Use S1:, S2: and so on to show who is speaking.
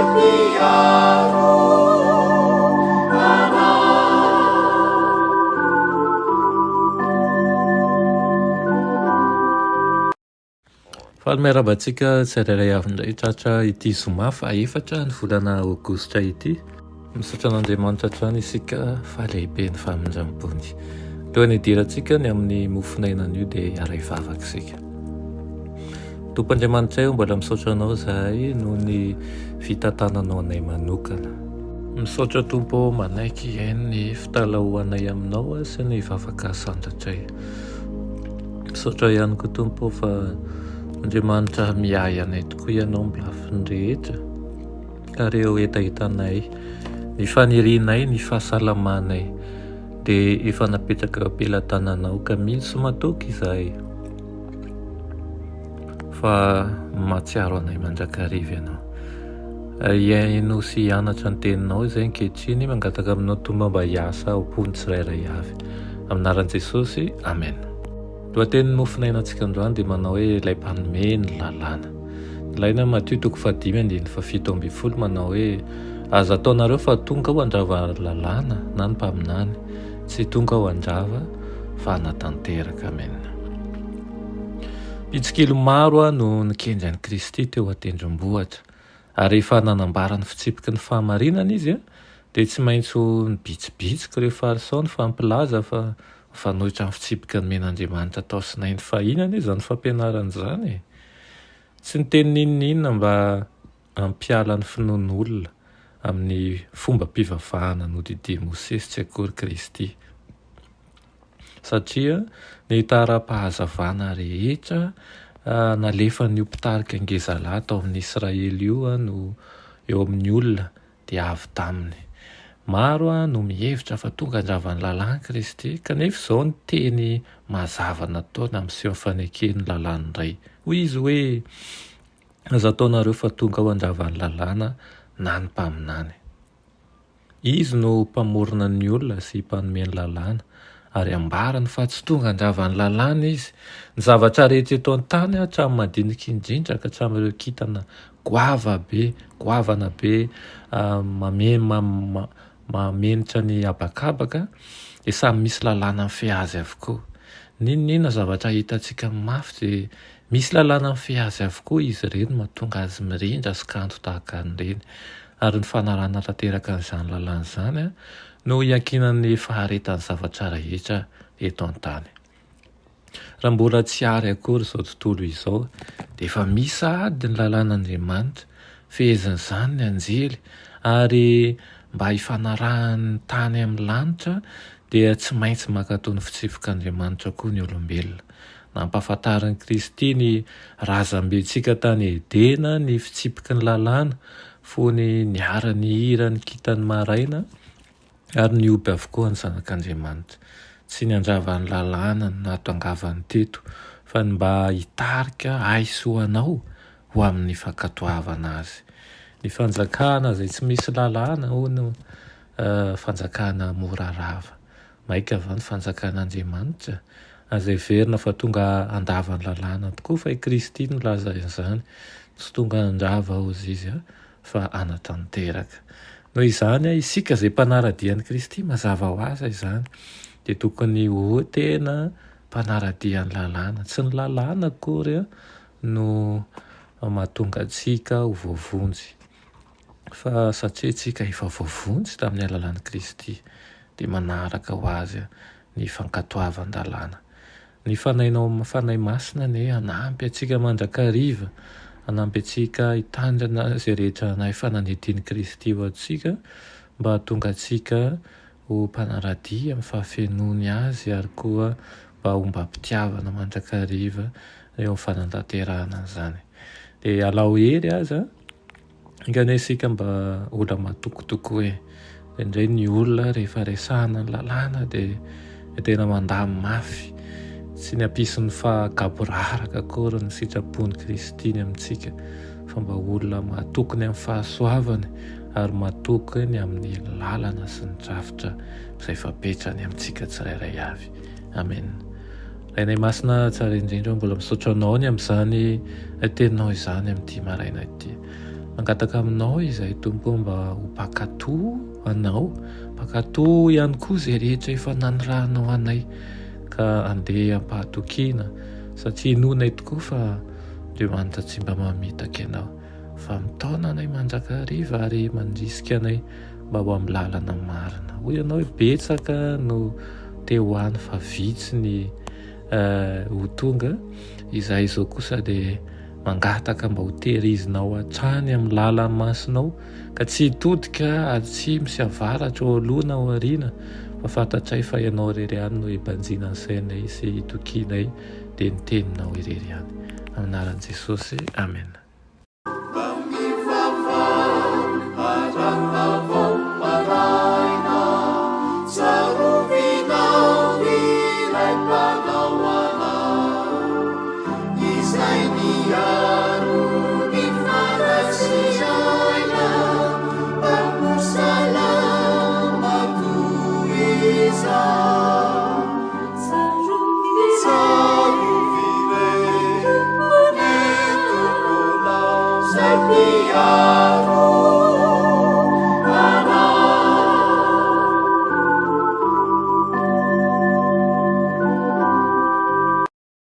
S1: Mpiaro anay.
S2: Faly miarahaba antsika tsirairay avy indray tratra ity zoma fahaefatra ny volana aogositra ity. Misaotra an'Andriamanitra hatrany isika fa lehibe ny famindram-pony. Alohan'ny hidirantsika ny amin'ny mofon'aina anio dia hiara-hivavaka isika. Tompo Andriamanitray o, mbola misaotra Anao izahay noho ny fitantananao anay manokana. Misaotra Tompo o, manaiky hihaino ny fitalahoanay Aminao sy ny vavaka asandratray. Misaotra ihany koa Tompo o fa Andriamanitra miahy anay tokoa Ianao amin'ny lafiny rehetra. Ka ireo hetahetanay, ny fanirianay, ny fahasalamanay dia efa napetraka eo am-pelatananao ka mino sy matoky izahay fa mahatsiaro anay mandrakariva Ianao. Hihaino sy hianatra ny teninao izay ankehitriny, mangataka aminao Tompo mba hiasa ao am-pon'ny tsirairay avy. Amin'ny anaran'i Jesosy, Amena. Lohatenin'ny mofonainantsika androany dia manao hoe ilay mpanome ny lalàna. Ilaina Matio toko fahadimy andininy faha-17 manao hoe aza ataonareo fa tonga aho handrava ny lalàna na ny mpaminany, tsy tonga aho handrava fa hanatanteraka. Amen. Mpitsikilo maro no nikendry an'i Kristy teo an-tendrombohitra, ary rehefa nanambara ny fitsipiky ny fahamarinana izy dia tsy maintsy ho nibitsibitsika ireo Fariseo nifampilaza fa Mifanohitra amin'ny fitsipika nomen'Andriamanitra tao Sinay ny fahiny anie izany fampianarana izany e! Tsy niteny n'inon'inona mba hampiala ny finoan'olona amin'ny fombam-pivavahana nodidian'i Mosesy tsy akory Kristy. Satria ny tara-pahazavana rehetra nalefan'io mpitarika ngezalahy tao amin'ny Israely io no eo amin'ny olona dia avy taminy. Maro no mihevitra fa tonga handrava ny lalàn'i Kristy, kanefa izao ny teny mazava nataony hampiseho ny fanekeny ny lalàn'ny Ray. Hoy izy hoe, Aza ataonareo fa tonga aho handrava ny lalàna na ny mpaminany. Izy no mpamorona ny olona sy mpanome ny lalàna, ary ambarany fa tsy tonga handrava ny lalàna izy. Ny zavatra rehetra eto an-tany, hatramin'ny madinika indrindra ka hatramin'ireo kintana goava be, goavana be, mamenitra ny habakabaka, dia samy misy lalàna mifehy azy avokoa. N'inon'inona zavatra hitantsika mafy dia misy lalàna mifehy azy avokoa izy ireny mahatonga azy mirindra sy kanto tahaka an'ireny. Ary ny fanarahana tanteraka an'izany lalàna izany no iankinan'ny faharetan'ny zavatra rehetra eto an-tany. Raha mbola tsy ary akory izao tontolo izao dia efa misy sahady ny lalàn'Andriamanitra, fehezin'izany ny anjely, ary mba hifanarahan'ny tany amin'ny lanitra dia tsy maintsy mankatò ny fitsipik'Andriamanitra koa ny olombelona. Nampahafantarin'i Kristy ny razambentsika tany Edena ny fitsipiky ny lalàna fony niara-nihira ny kintan'ny maraina, Ary nihoby avokoa ny zanak'Andriamanitra. Tsy ny handrava ny lalàna no nahatongavany teto, fa ny mba hitarika ahy sy ho anao ho amin'ny fankatoavana azy. Ny fanjakana izay tsy misy lalàna, hono, fanjakana mora rava. Maika va ny fanjakan'Andriamanitra? Aza heverina fa tonga handava ny lalàna tokoa, fa i Kristy nilaza izany. Tsy tonga handrava, hozy Izy, fa hanatanteraka. Noho izany, isika izay mpanara-dia an'i Kristy, mazava ho azy izany, dia tokony ho tena mpanara-dia ny lalàna. Tsy ny lalàna akory no mahatonga antsika ho voavonjy, fa satria isika efa voavonjy tamin'ny alalan'i Kristy, dia manaraka ho azy ny fankatoavan-dalàna. Ny Fanahinao Fanahy Masina anie hanampy antsika mandrakariva, hanampy antsika hitandrina izay rehetra efa nanidin'i Kristy ho antsika, mba hahatonga antsika ho mpanara-dia amin'ny fahafenoany Azy ary koa mba hombam-pitiavana mandrakariva eo amin'ny fanatanterahana an'izany. Dia alao hery aza. Enga anie isika mba olona matoky tokoa e. Indraindray ny olona rehefa resahana ny lalàna dia tena mandà mafy. Tsy ny hampisy ny fahagaboraraka akory ny sitrapon'i Kristy ny amintsika fa mba olona matoky ny amin'ny fahasoavany ary matoky ny amin'ny lalana sy ny drafitra izay fapetrany amintsika tsirairay avy. Amen. Rainay Masina tsara indrindra, mbola misaotra Anao ny amin'izany teninao izany amin'ity maraina ity. Mangataka aminao izahay Tompo mba ho mpankatò anao, mpankatò ihany koa izay rehetra efa nanirahanao anay ka andeha am-pahatokiana satria inoanay tokoa fa Andriamanitra tsy mba mamitaka ianao fa mitaona anay mandrakariva ary mandrisika anay mba ho amin'ny lalana marina. Hoy ianao hoe betsaka no te ho any fa vitsy ny ho tonga, izahay izao kosa dia mangataka mba ho tehirizinao hatrany amin'ny lalan'ny masinao ka tsy hitodika atsimo sy avaratra ao aloha na ao aoriana fa fantatray fa ianao irery ihany no hibanjina ny sainay sy hitokianay dia ny teninao irery ihany. Amin'ny anaran'i Jesosy, amena.